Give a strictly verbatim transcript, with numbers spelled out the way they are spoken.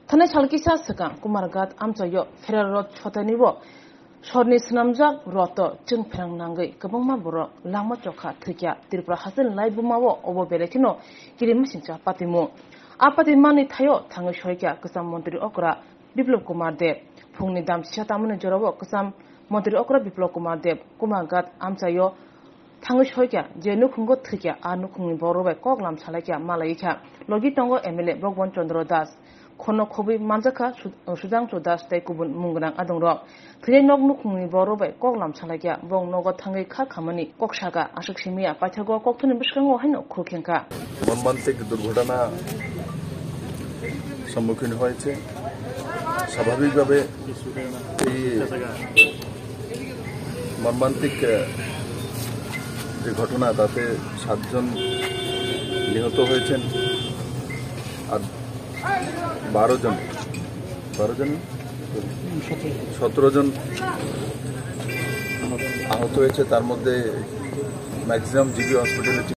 Thanai sal kisa swkang Kumarghat amchaio Pherarot Sotani bo sorni swnamjak roto chwng pherang nangwi kwbangma borok langma chokha thwikya. Tripura hasteni laibuma o obo belai kheno kirimasingcha patimung. A patimani thaio thangwi soikya kwcham montri okra Biplop Kumar Deb. Phungni damchisa tamoni jorao kwcham montri okra Biplop Kumar Deb Kumarghat amchaio thangwi soikya, je nukhungo thwikya, a nukhungni borok bai kok lam salaikya malaikha. Logi tongo M L A Bhagwan Chandra Das, khono khobwi manjakha Su-, Sudhangshu Das tei kubun mung gwnang adongrok. Thwinai nok nukhungni borok bai kok lam salaikya, bong nogo thangwi kha khamani kok saka, aswk simiya paithago kokthoni bwskango haino khuk hengkha. মর্মান্তিক দুর্ঘটনা সম্মুখীন হয়েছে। স্বাভাবিকভাবে এই মর্মান্তিক, আহ, যে ঘটনা, তাতে সাতজন নিহত হয়েছেন, আর বারো জন, বারো জন, সতেরো জন আহত হয়েছে। তার মধ্যে ম্যাক্সিমাম জিবি হসপিটালে